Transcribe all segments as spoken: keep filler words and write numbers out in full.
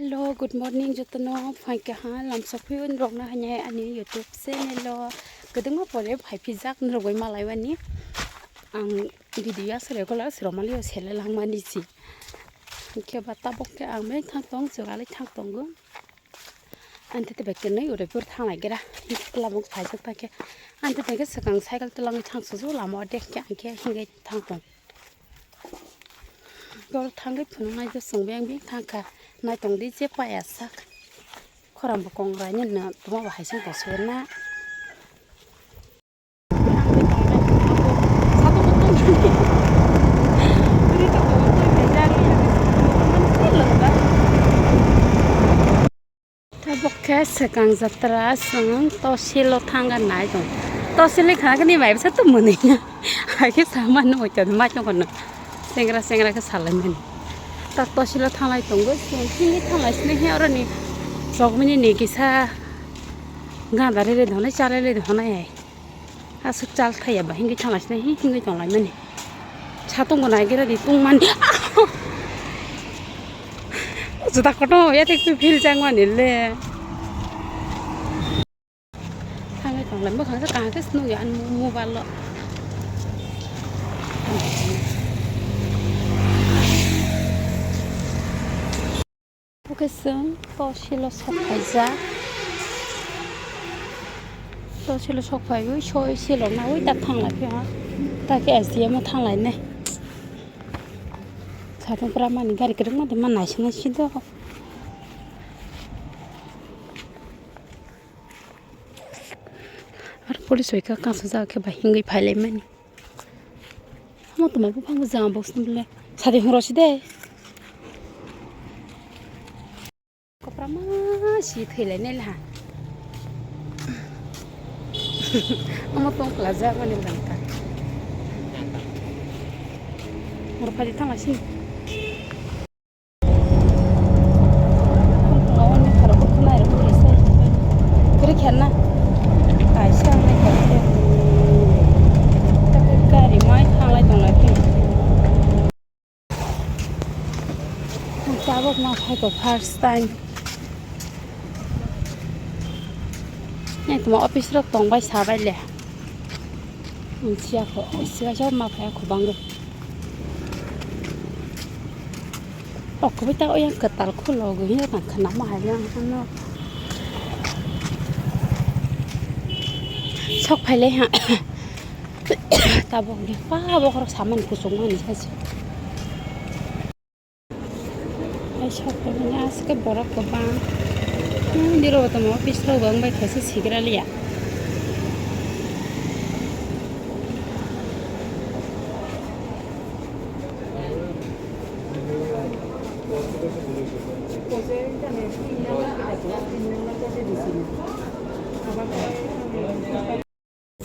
Hello, good morning jotono. Phaikha ha lamsa phiyun rokna hanya ani YouTube channel o. Kwdwngma pore phai phijak norok bai malai mani. Ang video aswk regular sromali o sele langmani si. Hinkhe ba tabuk khe ang beng thang tong, chwrali thang tongo. Ang tete bai kwnwi Udaipur thang lai gra. Lamung phaijak ta khe. Ang tete khe swkang cycle twlangwi thang suju lama o dek khe ang khe hingwi thang tong. Boro thangwi phunuknai je chwng beng beng thangkha. Naitong di je paya sak. Khorang bo kong rainino tongma bo hai song tong sugwi na. Tabuk khe swkang jatra chwng Tosil o thangna nai tong. Tosil ni khana khe ni bai bwsa tong mwnwi na. Hai khe sama nw hoi tong ma tong kono. Sengra sengra khe salai mani. Ta Tosil o thanglai tongo. Chwng hini thanglai sini he oro ni chokmani ni kisa ganda rere dhonai chalai le dhonai hai. Aswk chal thaya ba hingwi thanglai sini hi hingwi tong lai mani. Satung bo nai gra di tung mani. Juta kotor ya thik phil jang mani le. Thangwi tong lai bwkhang se kaham khe se nukya ani mobile o. Oke chwng Tosil o sok phaijak. Tosil o sok phaiwi soi silok nawi ta thanglai phiya. Ta khe S D M o thanglai nai. Satung pura mani gari kwrwngma de ma naising naising do. Ar police bai kha kasijak khe bai hingwi phailaimani. Omo tongma buphang bwjang box ni bole sadi hwngrok si de. Kwprama si thwilainai le ha. Omo tong kwlajak mani bwlai ta. Hwngrok phai di thang lai sini. Kwrwi khe na kaisa nai kaisa. Gari mai thanglai tonglai phano. Tabuk ma phaikha first time. Nai tongma office rok tongbai sabai le. Ang siya kho, siya kho ma phai kho bangwi. O kubui ta oyang kwtal khulogwi hinwi tong khna ma hai yang ano. Sok phailai ha. Tabuk ni pa bokhorok samani kuchukmani sachi. Ai sok phaimani aske borok kwbang. Hmm, diro tamo office rok bang bai khaisa sigra liya.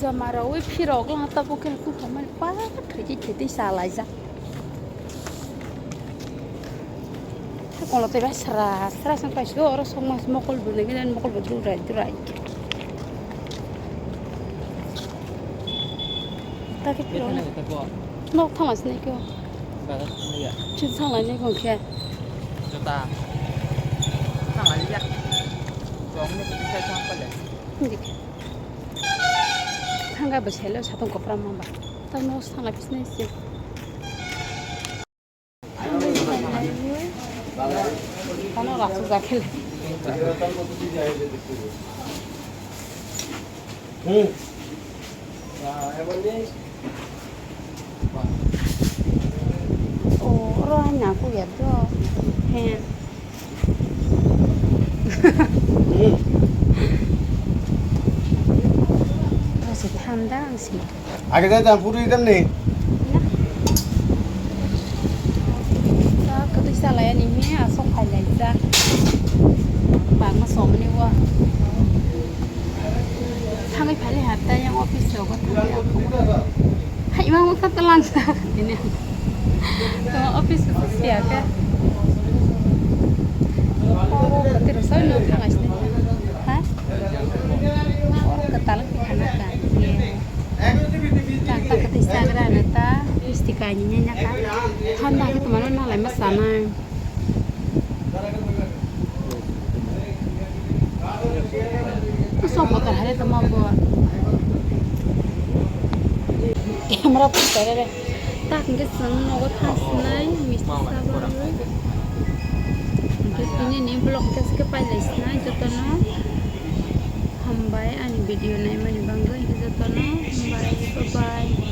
Jama rawi phirok lang tabuk khe kufamani pa thwitwi thwitwi chalaijak. Kono tei bai sra sra song paisio oro songma mokol bwlwi gini mokol bo durai durai. Ta khe phirok nok thangma sinai khe. Bazar thangya. Chin thanglainai khe. Jota. Thangaliya. Tong ni kisa thang pale. Hindi khe. Thangga bwsai le satung kwpra ma ba. Ta no thangla bisnai se. Ano rasu jakhel. Hmm. Oh, oro hai naku ya do. He. Ase thanda ang si. Age jai jang puri dem ni. Sa kwtwi salai ani mi asok phai lai ja. Bangma somni wa. Thangwi phai le ha ta yang office rogo thangwi. Hai ma mo kha talang sa. Ini. Tamo office ko siya ka. Oro kati rosoi no thangai sini. Ha? Oro katal ki khana ka. Ye. Ta ta kati sagra na ta. Misti ka ni nya ka. Thanda ki tumano na lai ma sana. Tamo bo. Camera photo re. Tak hwnkhe chwng nogo thangsinai misti sabarwi. Hwnkhe tini ni vlog khe pailaisinai jotono. Hambai ani video naimani bagwi hwnkhe jotono. Hambai, bye bye.